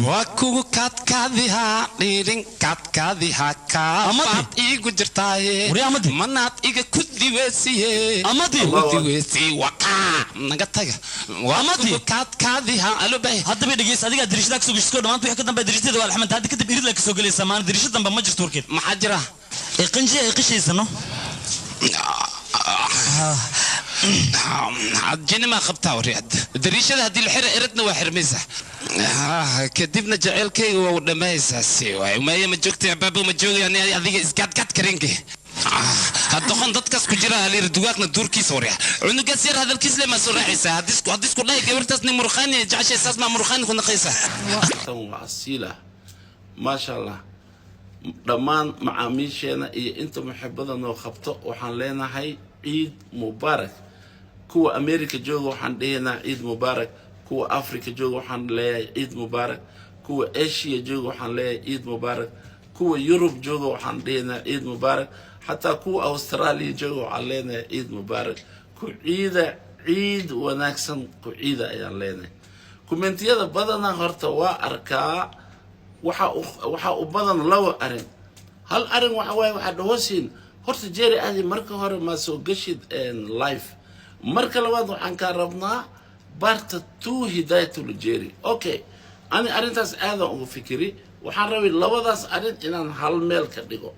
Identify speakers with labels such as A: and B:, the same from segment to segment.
A: Waa kugu kaadkaadihaa dhiirin kaadkaadihaa kaabaad iigu jirtaaye.
B: Waryaa Amadi.
A: Manaad iga ku diweesiye.
B: Amadi.
A: Ku diweesi waqaa naga taga waa
B: Amadi.
A: kugu kaadkaadihaa alubay.
B: Haddaba dhegeysa, adigaa dariishada kasoo geshisko dhamaanta wixii ka dambeeya dariishadeeda waa alxamanta. Hadda kadib irid la kasoo gelaysaa maana dariisha dambe ma jirto warkeed.
A: Maxaa jira?
B: Ee qanjiya ay qishaysa no.
A: Jini maa qabtaa waryaad? Dariishada haddii la xira, eradna waa xirmaysa, kadibna jaceylkayga waa u dhammaysaa. Si waay maya, ma joogtay baabo, ma joogay adiga isgaadgaad karenke doqon dadkaas ku jira halir dugaagna duurkiisa. Warya, cunugaas yar hadalkiis le maa soo raacaysaa? Haddii isku dhahay gabartaas nin murqaani jeceshay, saas maa murqaani ku naqaysaa?
C: Tan waa asiila, maasha Allah. Dhammaan macaamiisheena iyo inta muxibada noo qabto waxaan leenahay ciid mubaarak. Kuwa America jooga waxaan dhehaynaa ciid mubaarak, kuwa Africa jooga waxaan leeyahay ciid mubaarak, kuwa Asia jooga waxaan leeyahay ciid mubaarak, kuwa Yurub jooga waxaan dhehaynaa ciid mubaarak, xataa kuwa Australia jooga waxaan leenahay ciid mubaarak. Ku ciida ciid wanaagsan, ku ciida ayaan leenahay. Commentiyada badanaa horta waa arkaa, waxa u badan laba arrin. Hal arrin waxa waaye, waxaa dhahoosiin horta Jerry adi marka hore ma soo gashid live. Marka labaad waxaan kaa rabnaa part 2 Hidayatul Jerry. Okay, ani arrintaas aadan uga fikiri. Waxaan rabay labadaas arrin inaan hal meel ka dhigo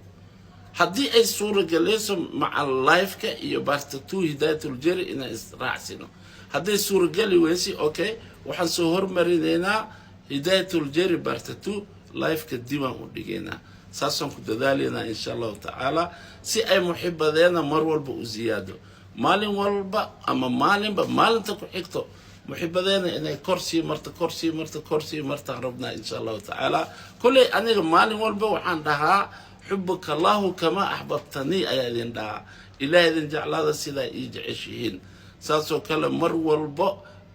C: haddii ay suuragelayso, maca liveka iyo part 2 Hidayatul Jerry inaan israacsino. Hadday suurageli weysi, okay, waxaan soo hormarinaynaa Hidayatul Jerry part 2, liveka dibaan u dhigaynaa. Saasaan ku dadaalaynaa insha Allahu tacaala, si ay muxibadeena mar walba u ziyaado, maalin walba ama maalinba maalinta ku xigto muxibadeena inay kor sii marto, kor sii marto, kor sii martaan rabnaa insha Allahu tacaala. Kolley aniga maalin walba waxaan dhahaa "xubuka Allahu kama axbabtanii" ayaa idin dhahaa. Ilaah idin jeclaada sidaa ii jeceshihiin. Saasoo kale mar walbo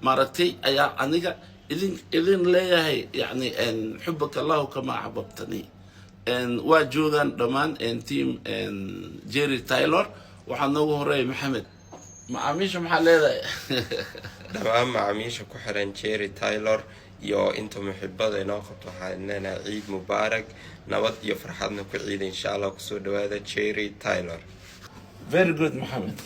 C: maaragtay ayaa aniga idin leeyahay, yacni "xubuka Allahu kama axbabtanii". Waa joogaan dhammaan team Jerry Taylor. Waxaa noogu horeeya Maxamed. Macaamiisha maxaa leedahay?
D: Dhammaan macaamiisha ku xiran Jerry Taylor iyo inta muxibada inoo qabto waxaan leenahay ciid mubaarak, nabad iyo farxadna ku ciida insha Allah. Kusoo dhawaada Jerry Taylor.
C: Very good, Maxamed.